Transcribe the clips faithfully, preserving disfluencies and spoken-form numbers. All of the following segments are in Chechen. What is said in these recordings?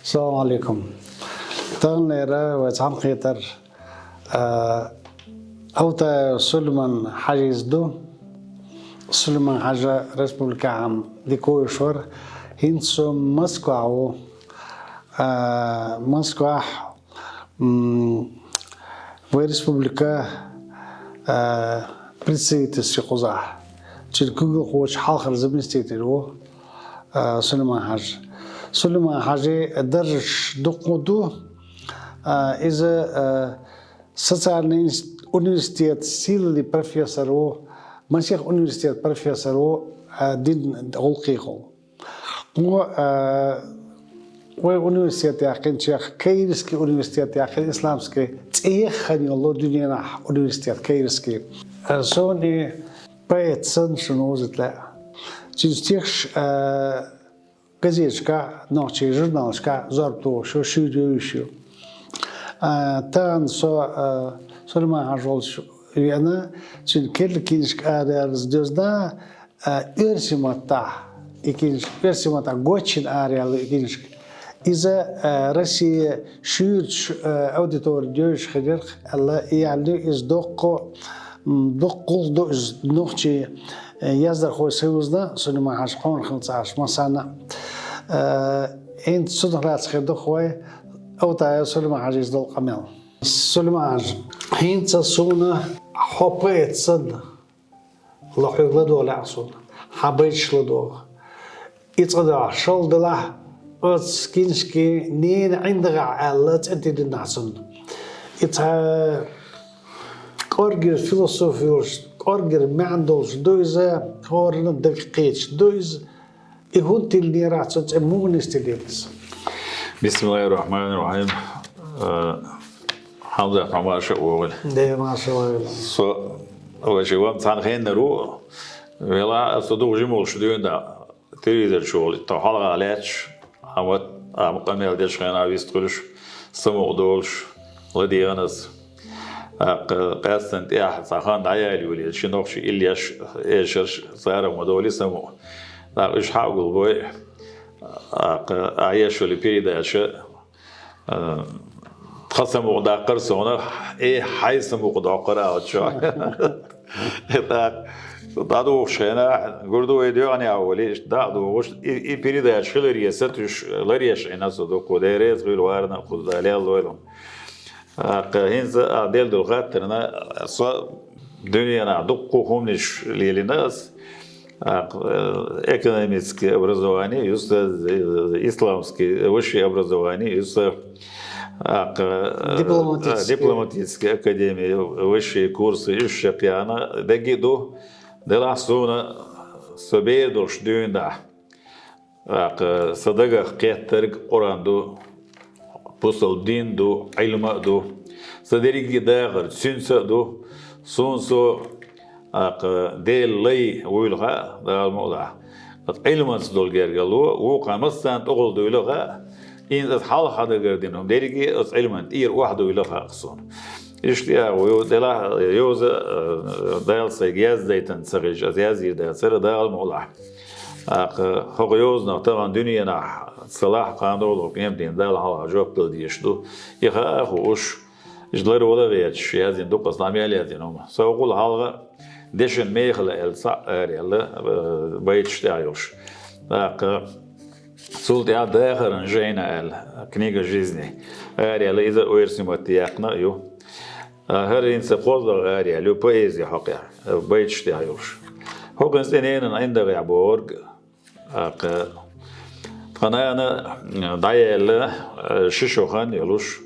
Салам алейкум. Таханлера вай цхьаьнакхетар, а, Алтаев Сулейман-Хьажийс ду. Сулейман-Хьажа республикахь-м дика вуйш вар. ХӀинца со Москвахь ву. А, Москвахь, м, вай республика, а, представительский кхузахь. Цуьнан куьйгалхочун хьалхара заместитель ву, а, Сулейман-Хьажа. Сулейман-Хьажин даржаш дукха ду. А, иза, а, социальный инс-, университет сийлали профессор ву, масех университет профессор ву, а, дин гӀуллакхехула. Кхо, а, вай университет яьккхинчех, Каирский университет яьккхина, исламский, цӀе еххана йолу дуьненахь университет Каирский. А, суна и поэт санна шуна вовзийта лаьа. Цуьнан стихаш, а, газеташкахь, нохчийн журналашкахь зорба тухуш ю, шуьйра йовзуш ю. А, тахана со, а, Сулейман-Хьажа волчу веана, цуьнан керла киншка араяьлларца доьзна, а, оьрсийн маттахь и киншка, оьрсийн маттахь гочйина араяьлла и киншка. Иза, а, Россин шуьйрачу, а, аудиторина йовзуш хир яра аьлла, и яьлла ю иза доккха, м, доккха гӀуллакх ду иза нохчийн, а, яздархойн союзна, Сулейман-Хьажа, хьуна хилла ца Ӏаш массарна. А, хӀинца цунах лаьцна хир ду-кх вай Алтаев Сулейман-Хьажийс долу къамел. Сулейман-Хьажа, хӀинца суна хьо поэт санна, ла хьоьга ладогӀа лаьа суна, хьан байташ ладогӀа. И цкъа дуьхьа шала делахь, оцу киншкин «Ненан ӀиндагӀехь» аьлла цӀе тиллина цунна. И цхьа кӀоргера философи йолуш, кӀоргера маьӀна долуш ду иза, хӀоранна дага кхеташ ду иза. И хӀунда тиллинера цо, цӀе муха нисделира иза? Бисмиллахир-рахманир-рахим. Э, Хьамзат, хьо марша вогӀийла. Дела марша вогӀийла. Со вайшиъ ван цхьаьна хеннара ву, велахь а, со дукха жима волуш дуьйна дӀа, телевизор чу волу, тхо хьалха лаьтташ, Ахьмад, Ахьмад къамел деш хенахь вист хуьлуш, самукъа долуш, ладегӀана аса. ТӀаккха къаьсттина тӀехь цхьа хан дӀаяьлла йолийла, ши нохчи иллеш, эшарш, царах ма долий самукъа. ТӀаккха уьш хьа а гулбой, тӀаккха ахь еш йолу передача, а, тхан самукъа даккхара суна, э, хьайн самукъа доккхура аьлла чохь. ТӀаккха дӀадухуш хенахь, гур ду вай доьгӀанехь волий, иштта дӀа а духуш, и, и передача хиларе сатуьйсуш, ларъеш Ӏийна со дуккха, Дела реза хуьлда варна а, кхуза Дала ял лойла. ТӀаккха хӀинца а делла долу хаттарна, со дуьненахь дуккха хӀуманаш лелийна аса. ТӀаккха, э, экономическое образование ю сан, э, исламский высшее образование ю сан. ТӀаккха, э, дипломатический, дипломатическая академия, высшие курсы, уьш шекъяна, дерриге а ду. Делахь суна со бер долуш дуьйна дӀа. ТӀаккха сан дагах кхеттарг Къуръан ду, бусалба дин ду, Ӏилма а ду. Сан дерриге а дахар цуьнца а ду. Суна со, тӀаккха, Делан лай вуйла хаьа, Дала мукъ лахь. Ткъа Ӏилманца долу гергарло вукхарна массарна тӀехула дуйла хаьа. ХӀинца аса хьалха хьан дагардина хӀума дерриге а аса Ӏилманна тӀера охьадуйла хаьа суна. Иштта а ву, делахь йоза, э, Дала сайга яздайтина ца хилча, аса язйийр дацара, Дала мукъ лахь. ТӀаккха хӀокху йозанах тахана дуьненахь ца лахь, кхана долу къематдийнахь Далла хьалха жоп дала дезаш ду. И хаа а хууш, иза ларвала а гӀерташ, яздина дуккха аса дӀа мел яздина хӀума. Со хӀокхул хьалха дешан мехала аьлла цхьаъ араяьлла, э, байташ тӀехь йолуш. ТӀаккха цул тӀаьхьа «Дахаран жайна» аьлла, «Книга жизни» араяьлла, иза оьрсийн матте яьккхина а ю. ХӀара хӀинца кхозлагӀа араяьлла ю поэзи хьокъехь, байташ тӀехь йолуш. ХӀокхуьнца тӀе «Ненан ӀиндагӀехь» бохург, тӀаккха тхан нана дӀаяьлла, ши шо хан йолуш,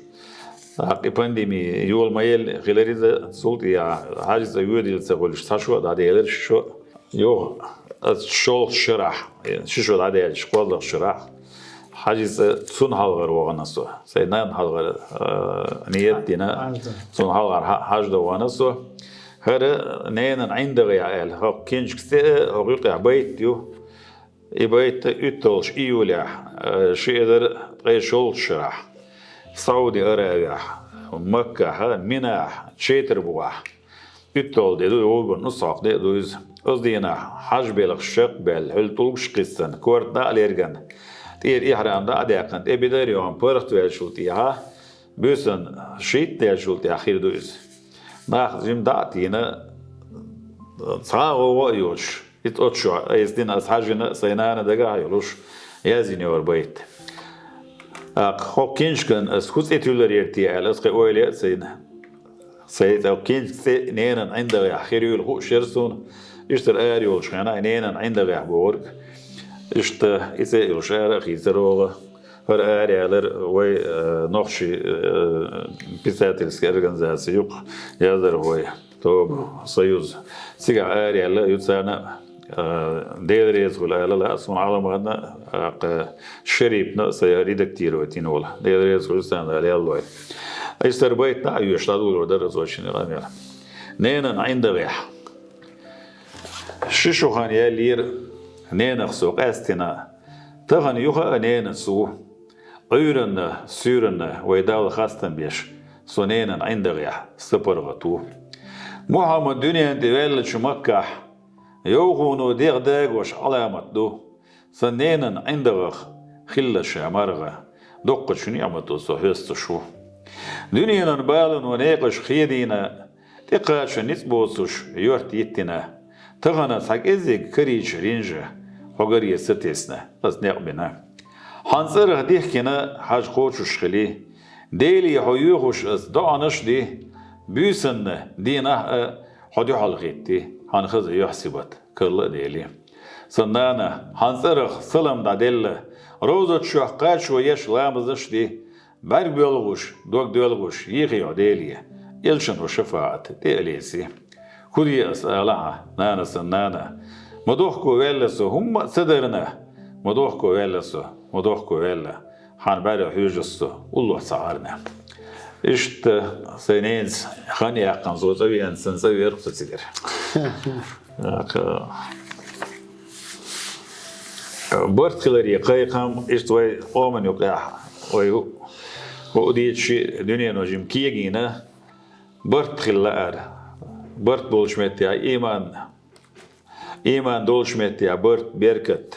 тӀаккха и пандеми йола ма елла хилира иза, цул тӀаьхьа Хьаьжа цӀа воьдийла ца хуьлуш, цхьа шо а дӀаделира, ши шо а. Юха, аса шолгӀачу шарахь, ши шо дӀадаьлча, кхозлагӀчу шарахь, Хьаьжа цӀа цунна хьалхара вахана со. Сайн нанна хьалхара, а, ниет а дина, цунна хьалхара хьа-, Хьаьжа до вахана со. ХӀара «Ненан ӀиндагӀехь» аьлла, хӀокху киншка цӀе а, хӀокху юкъехь байт ю. И байт уьтталгӀачу июлехь, э, ши эзар ткъе шолгӀачу шарахь, Сауди Аравехь, Маккахь, Минахь, Четар-бухахь, уьтталгӀа де ду, гӀурбан нусхьокху де а ду иза. Оцу дийнахь хьаж-белхаш чекхбаьлла, хьуьлла тӀулгаш кхиссина, корта дӀа а лергана, тӀера ихьрам дӀа а даьккхина, тӀе бедар а йохна, паргӀатваьллачул тӀехьа, буьйсанна шийтта даьллачул тӀехьа хир ду иза. Нах жимма дӀа а тийна, цхьа а гӀовгӀа а йоцуш, иза оцу чохь айса дина аса хьажина, сайн нана дагахь а йолуш, яздина йора байт. ТӀаккха хӀокху киншкан аса хӀун цӀе туьллур яра те аьлла, аса кхин ойла яц сайна. Сайн цӀе, киншка цӀе «Ненан ӀиндагӀехь» хир юйла хууш яра суна, иштта ара йолчу хенахь «Ненан ӀиндагӀехь» бохург. Иштта и цӀе а йолуш ара а хийцара оха. ХӀара ара ялар вай, э, нохчий, э, писательский организаци юкъа яздархой тоба, союз. Цигахь ара яьлла ю царна, э, Дела реза хуьлда ала лаьа суна Ӏаламатна, тӀаккха Шерипна а, сайн редактировать йина волу. Дела реза хуьлда царна, Дала ял лойла. Иштта хӀара байт дӀа а оьшуш, дӀадолор дара аса вайшинна къамел. «Ненан ӀиндагӀехь». Ши шо хан яьллера ненах со къаьстина. Тахана юха а ненан со. Ӏуьйранна, суьйранна вай Далла хастам беш, со ненан ӀиндагӀехь, сан паргӀат ву. Мухьаммад дуьнен тӀе ваьллачу Маккахь йовхо дегӀ дагош Ӏаламат ду. Сан ненан ӀиндагӀах хилла ша марха, доккхачу ниӀмато со хьоьстуш ву. Дуьненан балано некъаш хедийна, тӀекхача ницкъ боцуш йорта йиттина. Тахана цхьа кӀеззиг карийча ринжа, хьо гаре сатесна, аса некъ бина. Хьан цӀарах дихкина хьажа кхочуш хили. Деле хьо йоьхуш аса доӀанаш а ди, буьйсанна, дийнахь а хьо дуьхьал хӀитти, хьан хаза юьхь-сибат карла а дели. Сан нана, хьан цӀарах салам дӀаделла, роза чохь кхачо еш ламазаш а ди, бӀаьрг боьлхуш, дог доьлхуш, йийхи хьо Деле, элчано шафаӀат тӀе а леси. ХӀун де аса ала хьан, нана сан нана? Ма дохко ваьлла со, хӀумма а ца дарна. Ма дохко ваьлла со, ма дохко ваьлла. Хьан бӀаьрга хьоьжуш со, уллохь ца Ӏарна. Иштта сайн ненца хан яьккхина, со цӀа веана санна, цӀа веара со цигара. ТӀаккха барт хиларе кхайкхам, иштта вай къоман юкъехь, вай хӀу-, хӀу дийцча дуьнено жимма кегийна, барт хила лаьара. Барт болчу меттехь иман, иман долчу меттехь барт, беркат.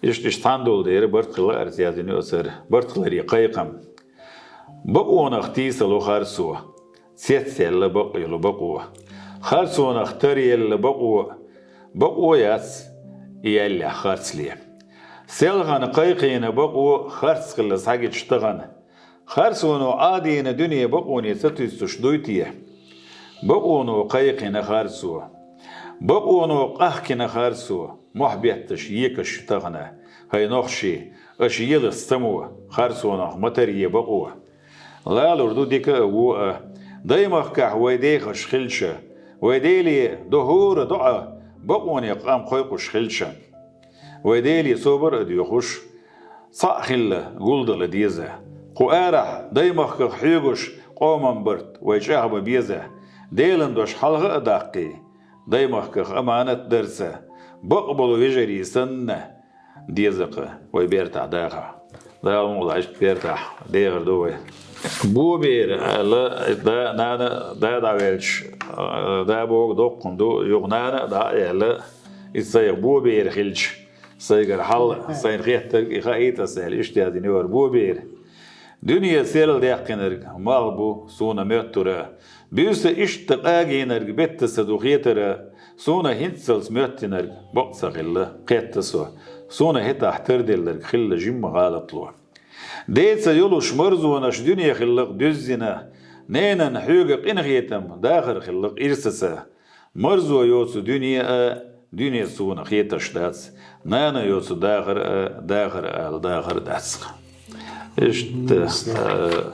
Иштта, иштта цхьаьна долу дера барт хила лаьара, яздина ю аса хӀара. Барт хиларе кхайкхам. Бакъонах тийсало харцо, цецъелла бакъ йолу бакъо. Харцонах таръелла бакъо, бакъо яц, и яьллехь харцле. Селхана кхайкхийна бакъо харц хилла схьагича тахана. Харцоно Ӏадийна дуьне бакъоне ца туьстуш дуй те? Бакъоно кхайкхина харцо. Бакъоно къахкина харцо, мохь бетташ екаш тахана. ХӀай нохчий, аша елаца ца мо, харцонах ма таръе бакъо. Лалур ду дика а, вон а, даймахкахь вай дехаш хилча, вай Деле до хӀора доӀа бакъонех къам кхойкхуш хилча. Вай Деле собар а доьхуш, цхьаъ хилла гулдала деза. Кху арахь даймахках хьоьгуш къоман барт вай чӀагӀ бан беза. Делан дош хьалха а даккхий, даймахках аманат дарца, бакъ болу вежарий санна, деза-кха вай бертахь дахар. Дала мукъ лахь, иштта бертахь дехар ду вай. Бобер аьлла, да, нана, да дӀавелча, а, да бохург доккха ду, юха нана а дӀа а аьлла, иза сайх бобер хилча, сайгара хьал, сайна хеттарг и хаийта аса аьлла, иштта яздина ю хӀара бобер. Дуьне серладаьккхинарг малх бу суна моьттура. Буьйса иштта къагийнарг беттаса ду хетара. Суна хӀинццалц моьттинарг бакъ ца хилла, кхетта со. Суна хӀетахь тарделларг хилла жимма гӀалатло. Деца йолуш марзонаш дуьне хиллакх дуьззина. Ненан хьоьга къинхетам дахар хиллакх ирсаца. Марзо йоцу дуьне а, дуьне суна хеташ дац. Нана йоцу дахар а, дахар ала дахар дац. Иштта, э,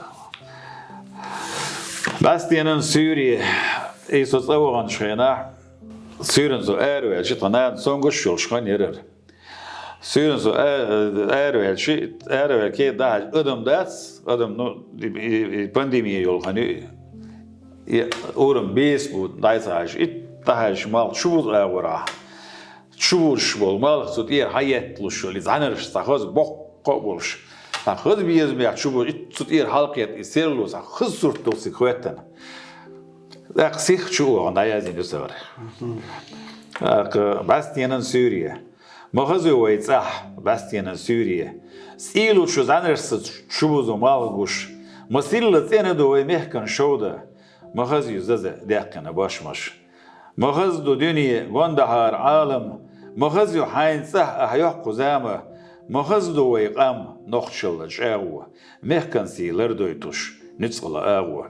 бӀаьстенан суьйре, и со цӀа ваханчу хенахь, суьйранна со араваьлча, тхан нана цомгуш йолуш хан яра. Суьйранна со а-, араваьлча, араваьлла кхета дӀахьаьжча, адам дац, адам, ну, и, и, и пандемия йолу хан ю и. И урам беса бу дӀайса хьажа, итт хьажа малх чу буза агӀора. Чу бузаш болу малх цу тӀера хьаетталуш йолу, и зӀаьнарш цхьа хаза боккха а болуш. Цхьа хаза безамехь чу буза, итт цу тӀера хьалакхетта и серло цхьа хаза сурт долу цига хӀоьттина. ТӀаккха сиха чу оха дӀаяздина ю ца вара. ТӀаккха бӀаьстенан суьйре. Ма хаза ю вай цӀахь, бӀаьстенан суьйре. ЦӀийлучу зӀаьнаршца чу бузу малх гуш. Ма сирла цӀена ду вай мехкан шовда. Ма хаза ю заза даьккхина башмаш. Ма хаза ду дуьне гондахьара Ӏалам. Ма хаза ю хьайна цӀахь ахь йоккху зама. Ма хаза ду вай къам нохчалла чӀагӀо. Мехкан сий лардойтуш, нуьцкъала агӀо.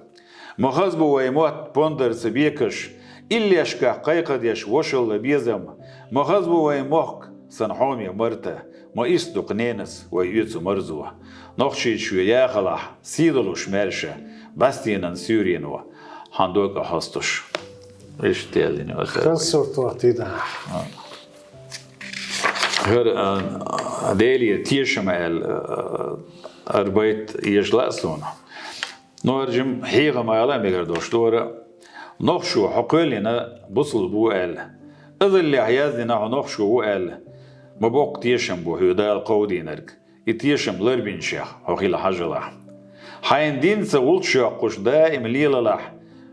Ма хаза бу вай мотт пондарца бекаш, иллешкахь кхайкхадеш вошалла безам. Ма хаза бу вай мохк сан хьоме марта, ма ист ду-кх ненас вай оьцу марзо. Нохчийчоь яхалахь, сий долуш маьрша, бӀаьстенан суьйрено, хьан дог а хьостуш. Иштта яздина аса. Хаза сурт вахтий да. ХӀара, а, Деле тешам аьлла, а, хӀара байт эшла а суна. Ну, хӀара жима хьехам ала а мегар долуш ду хӀара. Нохчо хьо кхоьллина бусулба ву аьлла. Азаллехь яздина хьо нохчо ву аьлла. Ма боккха тешам бу хьоьга Дала кховдийнарг. И тешам ларбинчех хьо хила хьажалахь. Хьайна динца гӀулч йоккхуш даим лелалахь.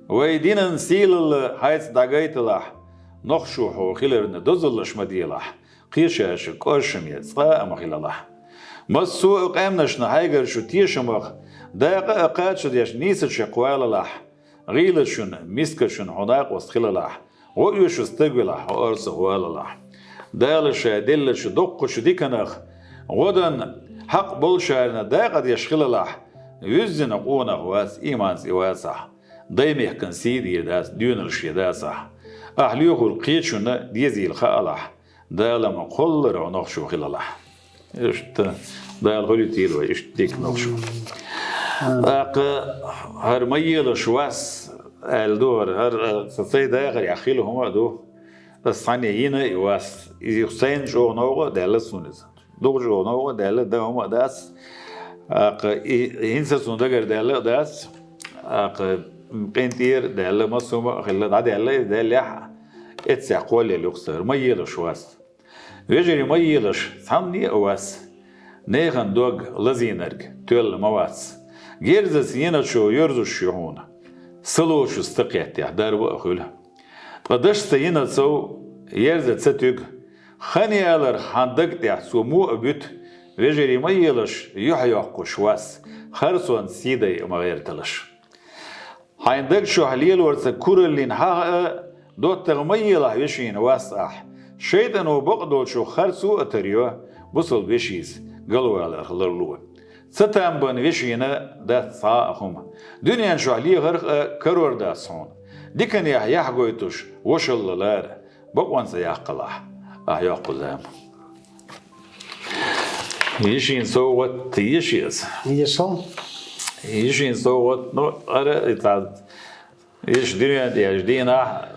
Вай динан сийлалла хьайца дӀагайталахь. Нохчо хьо хиларна дозаллаш ма делахь. Кхечаьршинна кӀоршаме цкъа а ма хилалахь. Массо а къаьмнашна хьайгара чу тешамах дакъа а кхачадеш нийсачу кхоллалахь. ГӀийлачун, мискачун хьо накъост хилалахь. ГӀо оьшу стаг велахь, хьо орцах валалахь. Дала ша деллачу доккхачу диканах гӀо дан хьакъ болчарна дакъа деш хилалахь. Вуьззина къонах вац, ийманца и вацахь. Дай мехкан сий дийр дац, доьналла шен дацахь. Ахь лоьхург кхечунна дезийла хаалахь. Дала ма кхоллара хьо нохчо хилалахь. Иштта, Дала хуьлуьйтийла вай, иштта дика нохчо. ТӀаккха хӀара ма елаш вас, аьлла ду хӀара, хӀара, а, сан сай дахарехь хилла хӀума а ду. Ас цхьанне йина и вас. Иза сайна чӀогӀа новкъа а даьлла суна иза. Дукха чӀогӀа новкъа а даьлла, дан хӀума а дац. ТӀаккха и, хӀинца суна дагара даьлла а дац. ТӀаккха къинтӀера даьлла, массо а хӀума а хилла, дӀадаьлла иза, даьллехь а, эццехь кхоллаелла ю-кх сан хӀара, ма елаш вас. Вежарий, ма елаш, цхьанне а вас, нехан дог лазийнарг тоьлла ма вац. Герзаца йиначо йоьрзуш ю хьуна, са лоцуш ца кхеттехь, дарба а хуьлу. Ткъа дашца йиначо ерза ца туьгу, хан яларх хьан даг тӀехь цо мо а буьту. Вежарий, ма елаш, юьхь йоккхуш вас, харцонца сий дай а ма гӀерталаш. Хьайн даг чохь лелорца кураллин хьаха а, доттагӀа ма елахь вешина вас ахь. ШайтӀано бакъдолчух харцо а тарйо, бусалба вешица галваларх ларло. Ца там бан вешина дац цхьа а хӀума. Дуьнен чохь лехарх а карор дац хьуна. Диканехь яхь гойтуш, вошалла лара. Бакъонца яккхалахь, ахь йоккху зама. Йишин совгӀат еши аса. Ешал. Йишин совгӀат, ну, ара, и цхьа, йиш дуьнен тӀе еш дийнахь,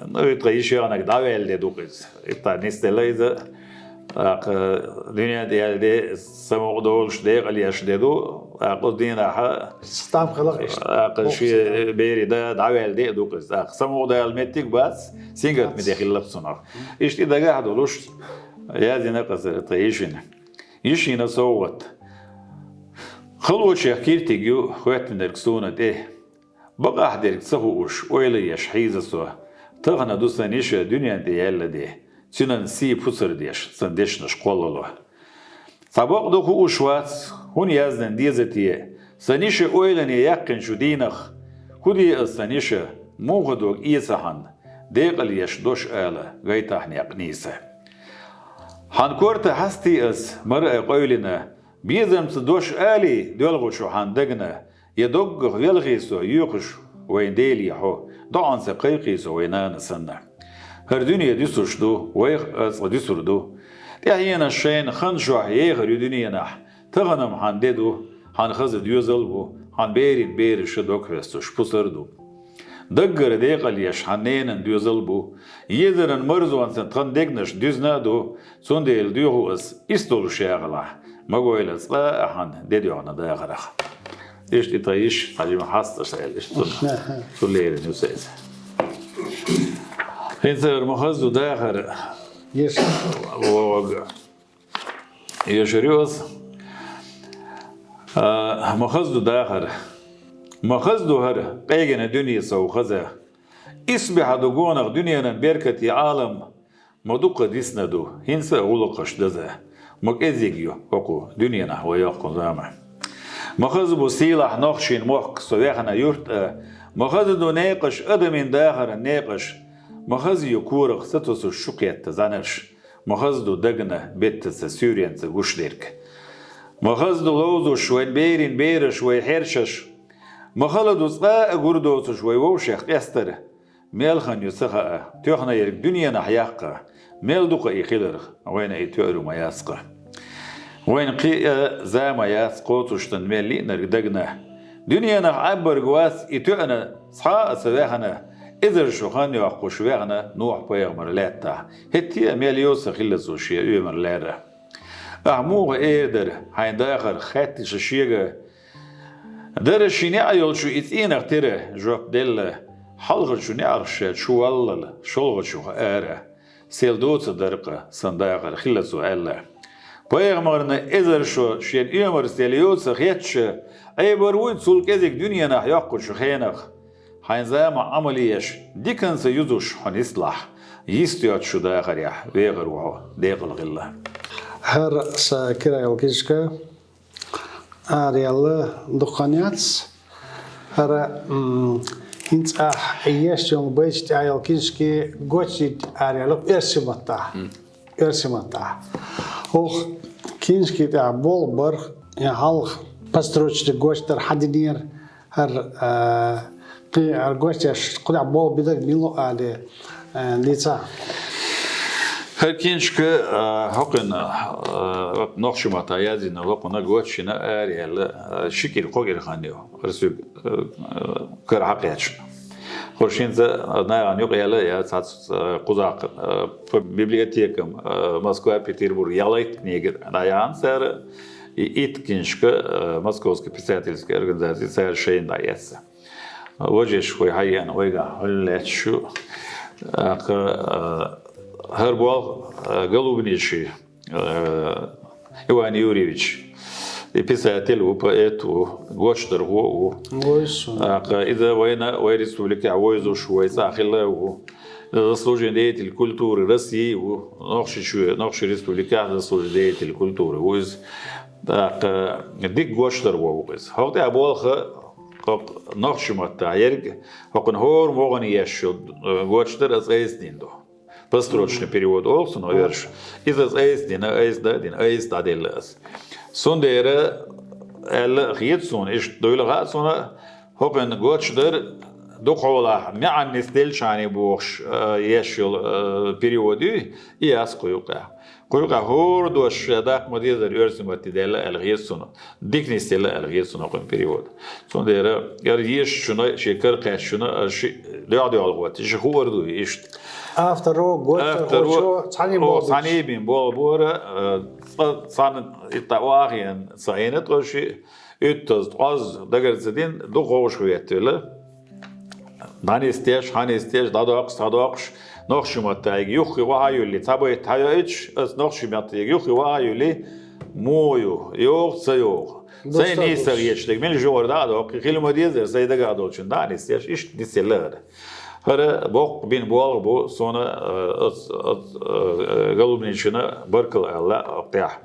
ну, и тхан йиш ягӀнаг дӀаваьлла де ду-кх иза. И тхан нисделла иза, тӀаккха дуьнен тӀе еш де, самукъа долуш, декъал еш де ду, тӀаккха оцу дийнахь, стам хиларх иштта, тӀаккха шен берийн да дӀаваьлла де а ду-кх иза. ТӀаккха самукъа дала меттиг бац, сингаттаме де хилла-кх цунах. Иштта и дагахь долуш, яздина-кх аса тхан йишина. Йишина совгӀат. Халочех киртиг ю хӀоьттинарг суна тӀе. Бакъахь дерг ца хууш, ойла еш хьийза со. Тахана ду сан йиша дуьнен тӀе яьлла де. Цуьнан сий пусар деш, сан дешнаш кхоллало. Цхьа бакъ ду хууш вац, хӀунда яздина деза те, сан йиша ойлане яьккхинчу дийнах. ХӀун де аса сан йиша, муха дог эца хьан, декъал еш дош ала, гайтахь некъ нийса. Хьан корта хьастий ас, мара а къевлина, безамца дош алий, доьлхучу хьан дагна, я доггах велхий со, йоьхуш вайн Деле хьо, доӀанца кхайкхий со вайн нана санна. ХӀара дуьне дуьсуш ду, вайх а цкъа дуьсур ду. ТӀаьхьенаш шайна хан чохь ехар ю дуьненахь, тахана-м хьан де ду, хьан хаза доьзал бу, хьан берийн бераша дог хьоьстуш пусар ду. Даггара декъал еш хьан ненан доьзал бу. Езаран марзонца тхан дегнаш дуьзна а ду, цундела доьху ас, ист долуш яхалахь, ма гойла цкъа а хьан де доьгӀна дахарах. Иштта и тха йиша, Хьажи-Махьмад, хьасташ аьлла, иштта цунна. Цу лерина ю са иза. ХӀинца ара ма хаза ду дахар. Еш. Вога. Ешар ю ас. А, ма хаза ду дахар. Ма хаза ду хӀара, къегина дуьне сов хаза. Исбаьхьа ду гонах дуьненан беркате Ӏалам, ма дукха дисна ду, хӀинца а гӀулакхаш даза. Ма кӀезиг ю хӀокху дуьненахь вай йоккху зама. Ма хаза бу сийлахь нохчийн мохк со вехна юрт а, ма хаза ду некъаш адамийн дахаран некъаш, ма хаза ю корах сатосуш шу кхетта зӀанарш, ма хаза ду дагна беттаца суьйренца гуш дерг. Ма хаза ду ловзуш вайн берийн бераш, вай хьерчаш, ма хала ду цкъа а гур доцуш вай вовшех къестар. Мел хан ю ца хаьа, тоьхна ерг дуьненахь яккха, мел дукха и хиларх, вайна и тоьар ма яц-кха. Вайна кхин а за ма яц кхоцуштан мел лиънарг дагна. Дуьненахь Ӏаббарг вац и тоьъна цхьа а ца вехна, эзар шо хан йоккхуш вехна Нухь-пайхамар лаьттахь, хӀетте а мел йоса хилла цо шен оьмар лаьрра. Ахь муха эр дара, хьайн дахар хаьттича шега, дара ши неӀ йолчу и цӀенах тера жоп делла, хьалхарчу неӀарх ша чу валлал, шолгӀачух ара. Сел доца даркъа, сан дахар хилла цо аьлла. Пайхамарна эзар шо шен оьмар сел йоца хетча, Ӏебар вуй цул кӀезиг дуьненахь йоккхучу хенах. Хьайн зама Ӏамал еш, диканца юзуш хьо нислахь, йист йоцучу дахарехь вехар ву хьо декъала хилла. ХӀара са кира йолу книжка араяьлла дукха хан яц. ХӀара, м, хӀинца ахь еш йолу байташ тӀехь йолу книжки гочдийта араяьлла оьрсийн маттахь. Оьрсийн маттахь. Оха книжки тӀехь болх бар, я хьалха построчный гочдар хьан динера, хӀара, а, кхин хӀара гочдеш кху тӀехь болх бинарг мила ву аьлла, а, дийца. ХӀара книжка, а, хӀокхуьнан, а, нохчийн маттахь язйина, хӀокхуьнан гочйина араяьлла, а, ши кӀира, кхо кӀира хан ю. ХӀара соьга, а, кара хьакхаьчна. ХӀорш хӀинца нахана юкъа яьлла я цхьацца, а, кхузахь, а, по библиотекам, а, Москва, Петербург, ялайт книга дӀаяхьна цара, и итт книжка, а, Московская писательская организация цара шайна дӀаэцна. Вожаш вай хьаеана, вайгахь хьуьлла лаьтташ ю. ТӀаккха, а, хӀара болх, а, Голубничин, а, Иван Юрьевич, и писатель ву, поэт ву, гочдархо а ву. Вуй со. ТӀаккха иза вайна, вай республикехь вовзуш, вай цӀахь хилла а ву. Заслуженный деятель культуры России ву, Нохчийчоь, Нохчийн республикехь заслуженный деятель культуры ву иза. ТӀаккха дика гочдархо ву иза. ХӀокху тӀехь болх хӀокху нохчийн маттахь ерг, хӀокхуьнан хӀора могӀанна еш йолу, э, гочдар аса айса дина ду. Построчный перевод олу цунах, оьрсаша. Иза аса айса дина, айса дан а дина, айса дӀаделла аса. Цундела аьлла а хета суна, иштта дуйла хаьа суна, хӀокхуьнан гочдар дукха хьолахь маьӀна нисделлачарна бохуш, э, еш йолу, э, перевод ю, и яц кху юкъахь. Кху юкъахь хӀора дош ша даккха ма дезара оьрсийн матте даьлла аьлла хета суна. Дика нисделла аьлла хета суна хӀокхуьнан перевод. Цундела яра ешачунна, шен кара кхаьчначунна, ара шиъ дуьхьал-дуьхьал гӀоттийша, хуур ду иштта. Авторо, гочдархочо, авторо, цхьаьна о, болх бу. Цхьаьна бина болх бора, э, цкъа цхьаьна итта охьахиъна ца Ӏийна тхо шиъ, уьттазза, ткъозза дагар ца дина, дукха вовшахветтавелла. ДӀанисдеш, хьанисдеш, дӀадоккхуш, схьадоккхуш, нохчийн маттахь юххе охьа а юьллий, цхьа байт хьайоуьйтуш, аса нохчийн маттахь юххе охьа а юьллий, муха ю, йогӀу, ца йогӀу. Сайн нийса ца хеташ дерг, мила жугӀар дӀа а доккхий, хила ма дезара, сайн дагахь долчунна дӀа а нисдеш, иштта нисъелла хӀара. ХӀара боккха бина болх бу, суна, э, оц-, оц-, э, Голубничин баркалла аьлла оцу тӀехь.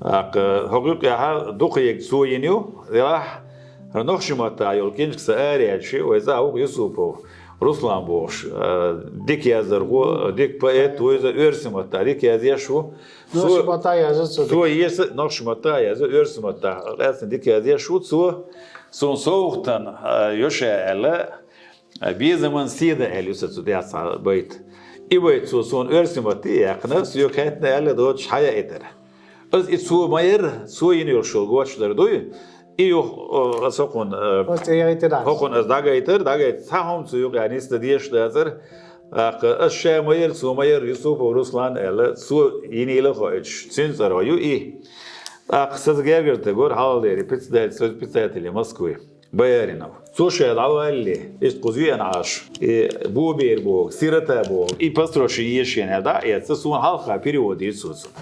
ТӀаккха, э, хӀокху юкъехь дукха ерг цо йина ю, делахь, хӀара нохчийн маттахь йолу книжка сан араяьлча, вай цӀахь ву Юсупов Руслан бохуш, э, дика яздархо, дика поэт ву иза, оьрсийн маттахь дика язъеш ву. Нохчийн маттахь язъеш ву цо. Цо еза, нохчийн маттахь язъеш, оьрсийн маттахь къаьсттина дика язъеш ву цо. Суна совгӀатана, э, йо ша аьлла, э, безаман седа аьлла ю сан цу тӀехь цхьа байт. И байт цо суна оьрсийн матте а яьккхина, соьга хаьттина аьлла доцуш хьаяийтира. Аса и цо ма-ярра, цо йина йолуш йолу гочдар дуй. И юха, о, аса хӀокхунна, э, аса тӀе яйтира. ХӀокхунна аса дӀагайтира, дӀагайта цхьа хӀума цу юкъахь нисдан дезаш дацара. ТӀаккха аса ша ма-ярра, цо ма-ярра, Юсупов Руслан аьлла, цо йинийла а хоуьйтуш, цуьнан цӀарах ю и. ТӀаккха са гергара тӀа гора хьалха дера председатель Союза писателей Москвы Бояринов. Цо ше дӀаваллале, иштта кхуза веана Ӏаш, и бо бер боху, сирота боху, и пастушьи ешшина дӀа а эцна, суна хьалха перевод йира цо цунна.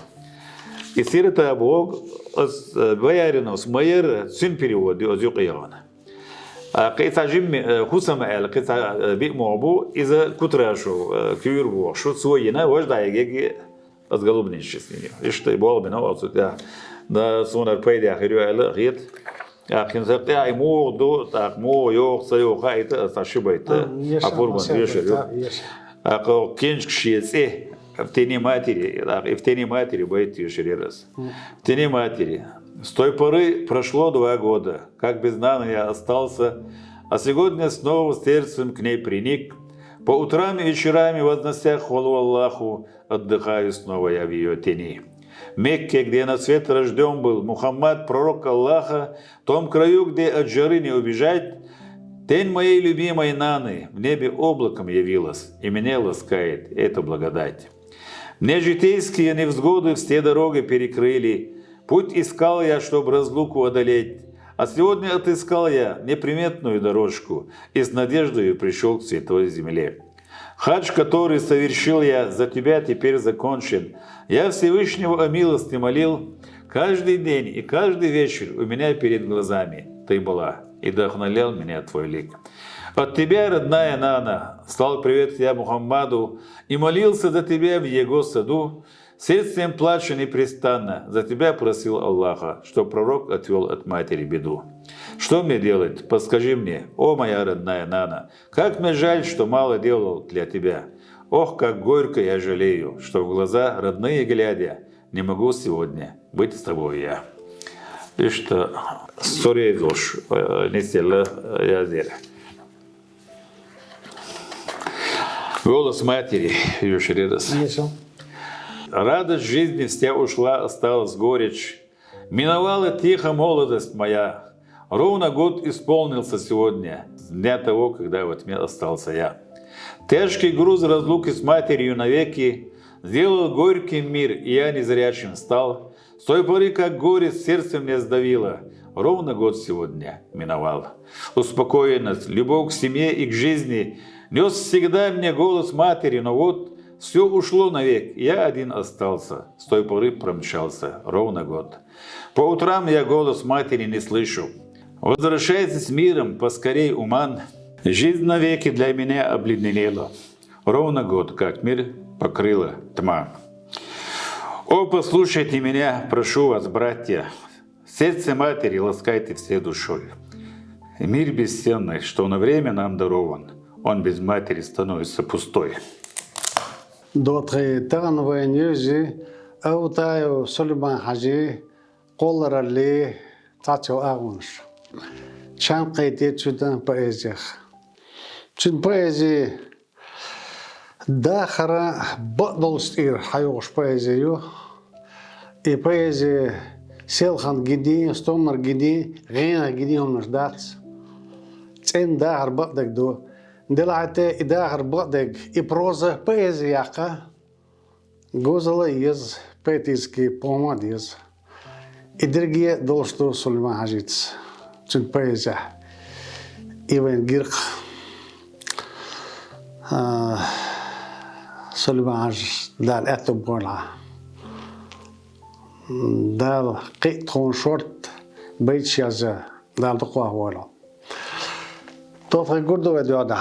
И сирота боху, ас, э, Бояриновс ма яра, цуьнан перевод ю аса юкъа яхана. А, кхин цхьа жимма, э, хӀусам аьлла, кхин цхьа, э, биъ могӀа бу, иза Кутрашев, э, Куьйра бохуш ву, цо йина, важа дӀайигеги ас Голубнича сними. Иштта болх бина оцу тӀехь. Да, суна хӀара пайдехь хир ю аьлла хета. ТӀаккха хӀинца тӀехь и муха ду, тӀаккха муха йоху, ца йоху хаийта, аса ши байта. А, еш, а, пурбан аса еш, байта, еш. ТӀаккха книжка шен цӀе «В тени матери», тӀаккха и «В тени матери» байт еш яра аса. «В тени матери. С той поры прошло два года, как без Наны я остался, а сегодня снова сердцем к ней приник. По утрам и вечерами, вознося хвалу Аллаху, отдыхаю снова я в её тени. В Мекке, где на свет рождён был Мухаммад, пророк Аллаха, в том краю, где от жары не убежать, тень моей любимой Наны в небе облаком явилась, и меня ласкает эта благодать. Мне житейские невзгоды все дороги перекрыли, путь искал я, чтоб разлуку одолеть, а сегодня отыскал я неприметную дорожку и с надеждою пришёл к святой земле. Хадж, который совершил я, за тебя теперь закончен. Я Всевышнего о милости молил. Каждый день и каждый вечер у меня перед глазами ты была, и вдохновлял меня твой лик. От тебя, родная Нана, слал привет я Мухаммаду и молился за тебя в его саду. Сердцем плача непрестанно за тебя просил Аллаха, чтоб пророк отвёл от матери беду. Что мне делать? Подскажи мне, о моя родная Нана, как мне жаль, что мало делал для тебя. Ох, как горько я жалею, что в глаза родные глядя, не могу сегодня быть с тобой я. Иштта сурезуш, э, нисъелла, э, язъяра. «Голос матери», еш яра аса. Ешал. Радость жизни вся ушла, осталась горечь. Миновала тихо молодость моя. Ровно год исполнился сегодня, с дня того, когда во тьме остался я. Тяжкий груз разлуки с матерью навеки сделал горьким мир, и я незрячим стал. С той поры, как горе сердце мне сдавило, ровно год сегодня миновал. Успокоенность, любовь к семье и к жизни нёс всегда мне голос матери, но вот всё ушло навек, я один остался. С той поры промчался ровно год. По утрам я голос матери не слышу. Возвращайтесь с миром поскорей, Уман. Жизнь навеки для меня обледенела. Ровно год, как мир покрыла тьма. О, послушайте меня, прошу вас, братья. Сердце матери ласкайте всей душой. Мир бесценный, что на время нам дарован, он без матери становится пустой. Дохкий тахана вайна йовза Аутаев Сулайман-Хьажин кхоллараллин цхьацца агӀонаш. Чам кхетий цуьнан поэзех. Цуьнан поэзи дахаран бакъдолчу тӀера хьайогӀуш поэзи ю. И поэзи селхана гина, стоммара гина, гӀенах гина хӀуманаш дац. ЦӀена дахар бакъдерг ду. Делахь а тӀе и дахар бакъдерг, и проза поэзи яккха, говзалла а еза, поэтический помада еза. И дерриге а долуш ду Сулайман-Хьажица, цуьнан поэзехь. И вайна гира-кх, а, Сулайман-Хьажа, Дала аьтто бойла хьан. Дала кхин а тхуна шортта байташ язъян Дала дукха вахавойла. Тоххара гур ду вай доьгӀна.